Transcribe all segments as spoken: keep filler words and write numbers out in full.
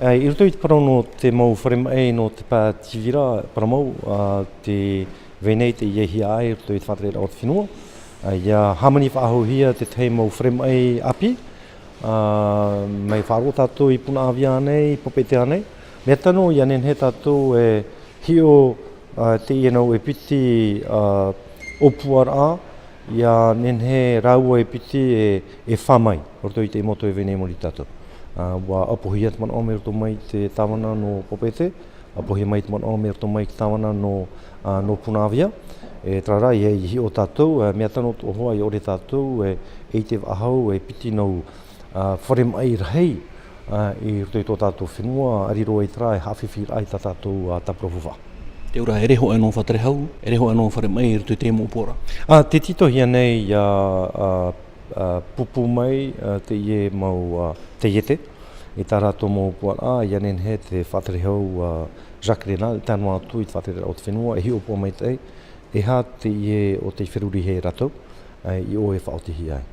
Ā, i roto i te parau nō te mau fare maʻi nō te pae tīvira, parau mau, ā, tē vai nei teie hiaʻai i roto i te faʻatereraʻa o te fenua. Ā, ʻia hāmani faʻahouhia te tahi mau fare maʻi ʻāpī, ā, mai faʻaroʻo tātou i Punaʻauia nei, Papeʻete nei. Mea tano ʻia nehenehe tātou e hiʻo, ā, teie nau e piti, ā, ʻōpuaraʻa, ʻia nehenehe rāua e piti e, e fā mai, i roto i te mau tau e vai nei i muri iā tātou. Ā, ʻua ʻapohia te manaʻo mai roto mai te tāvana nō Papeʻete, ʻapohia mai te manaʻo mai roto mai te tāvana nō, ā, nō Punaʻauia. E terā rā, ʻia hiʻo tātou, ā, mea tano atoʻa hoʻi, ʻaore tātou e, e ʻite faʻahou, e piti nau, ā, fare maʻi rahi, ā, i roto i tō tātou fenua, ʻa riro ai terā e haʻafifi raʻa i tā tātou, ā, tāpura faufaʻa. Te auraʻa, ʻeʻere hōʻē noa faʻaterehau, ʻeʻere hōʻē noa fare maʻi i roto i te mau ʻōpuaraʻa. Ā, tē tītauhia nei ʻia, ā, ā, pūpū mai, ā, teie mau, ā, taiete, i tā rātou mau ʻōpuaraʻa, ʻia nehenehe te faʻaterehau, ā, Jacques Renal, tae noa atu i te faʻatereraʻa o te fenua, e hiʻopoʻa maitaʻi, e aha teie ʻo tei feruri iā rātou, ā, i ʻō e faʻaotihia ai.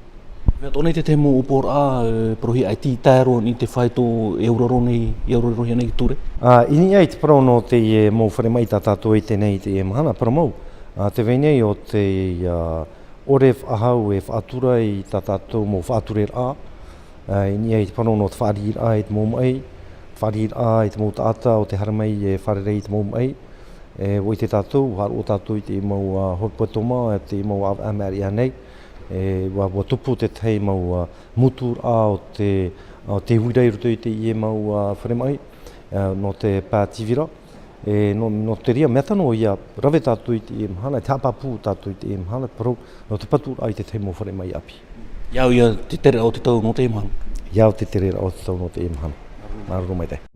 Mea atoʻa nei te tahi mau ʻōpuaraʻa, ā, parauhia ʻaita e tae roa i te fāito e auraro nei, e auraro hia nei i te ture? Ā, i niʻa i te parau nō teie mau fare maʻi tā tātou e ʻite nei i teie mahana, parau mau, ā, tē vai nei ʻo te, ā, ʻore faʻahou e faʻatura i tā tātou mau faʻatureraʻa, ā, i niʻa i te parau nō te fāriʻiraʻa i te mau maʻi, fāriʻiraʻa i te mau taʻata ʻo tē haere mai e fārerei i te mau maʻi, e, ʻua ʻite tātou, haʻaroʻo tātou i te mau, ā, hōpetoma, te mau ʻāvaʻe māʻeriʻa nei, e, ʻua, ʻua tupu te tahi mau, ā, mūturaʻa o te, ā, te uira i roto i teie mau, ā, fare maʻi, ā, nō te pae tīvira. E, nō, nō te reira, mea tano ʻia rave tātou i teie mahana, e te haʻapāpū tātou i teie mahana, parau, nō te paturaʻa i te tahi mau fare maʻi ʻāpī. ʻIa au ia te tereraʻa o te tau nō teie mahana. ʻIa au te tereraʻa o te tau nō teie mahana. Māuruuru maitaʻi.